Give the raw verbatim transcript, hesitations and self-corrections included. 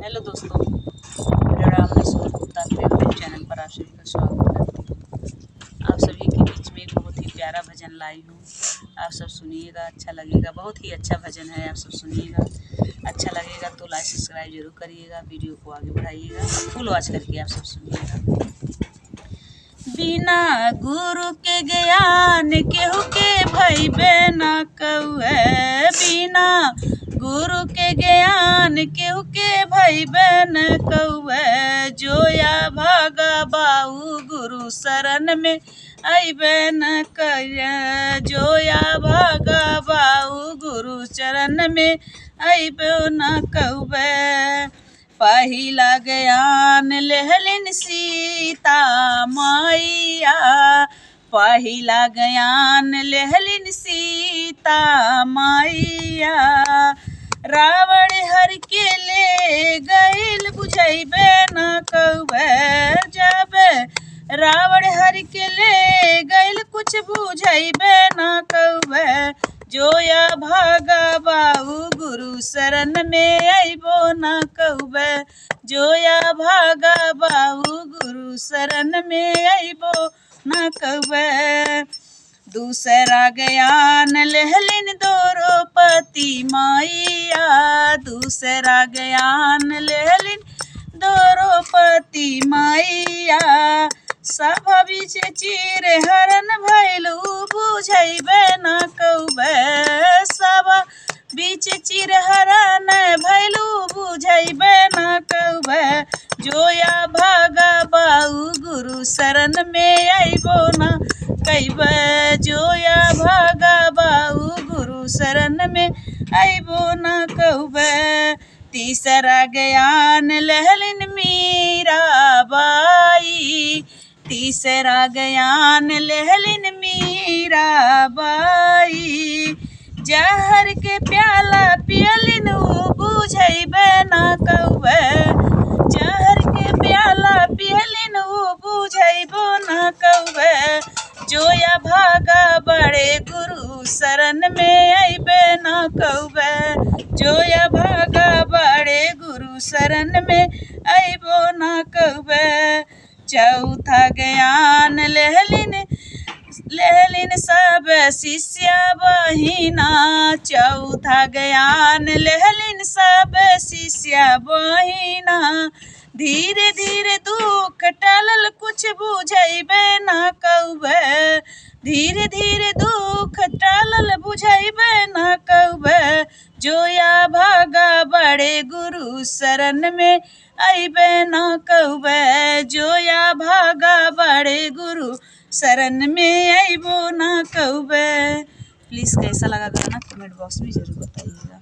हेलो दोस्तों, प्रणाम। मैं सुमन गुप्ता अपने YouTube चैनल पर आप सभी का स्वागत करती हूँ। आप सभी के बीच में एक बहुत ही प्यारा भजन लाई हूँ, आप सब सुनिएगा, अच्छा लगेगा। बहुत ही अच्छा भजन है, आप सब सुनिएगा, अच्छा लगेगा तो लाइक सब्सक्राइब जरूर करिएगा, वीडियो को आगे बढ़ाइएगा, फुल वॉच करके आप सब सुनिएगा। बिना गुरु के ज्ञान केहू के भइबे न कउवे, बिना गुरु के ज्ञान केहू के भइबे न कउवे। जो या भागा बाऊ गुरु शरण में अइबे न कउवे, जो या भागा बाऊ गुरु शरण में अइबे न कउवे। पहिला ज्ञान लेहलिन सीता मैया, पहिला ज्ञान लेहलिन सीता मैया। रावण हरि के ले गइल बुझइबे न कउवे, जब रावण हरि के ले गइल कुछ बुझइबे न कउवे। जो या भागा बाऊ गुरु शरण में अइबो न कउवे, जो या भागा बाऊ गुरु शरण में अइबो न कउवे। दूसरा ज्ञान लेहलिन द्रौपदी मैया, दूसरा ज्ञान लेहलिन द्रौपदी मैया। सभा बीच चीर हरण भइलू बुझइबे न कउवे, सभा बीच चीर हरण भइलू बुझइबे न कउवे। जो या भागा बाऊ गुरु शरण में अइबो न कउवे, जो या भागा बाऊ गुरु शरण में अइबो न कउवे। तीसरा ज्ञान लेहलिन मीरा बाई, तीसरा ज्ञान लेहलिन मीरा बाई। जहर के प्याला पियलिन ऊ बुझइबे न कउवे, जहर के प्याला पियलिन ऊ बुझइबो न कउवे। जो या भागा बड़े गुरु शरण में अइबे न कउवे, जो या भागा बड़े गुरु शरण में अइबो न कउवे। चौथा ज्ञान लेहलिन, लेहलिन सब शिष्या बहिना, चौथा ज्ञान लेहलिन सब शिष्या बहिना। धीरे धीरे दुख टलल कुछ बुझइबे न कउवे, धीरे धीरे दुख टलल बुझइबे न कउवे। जो या भागा बड़े गुरु शरण में अइबे न कउवे, जो या भागा बड़े गुरु शरण में अइबो न कउवे। प्लीज कैसा लगा गाना कमेंट बॉक्स में जरूर बताइएगा।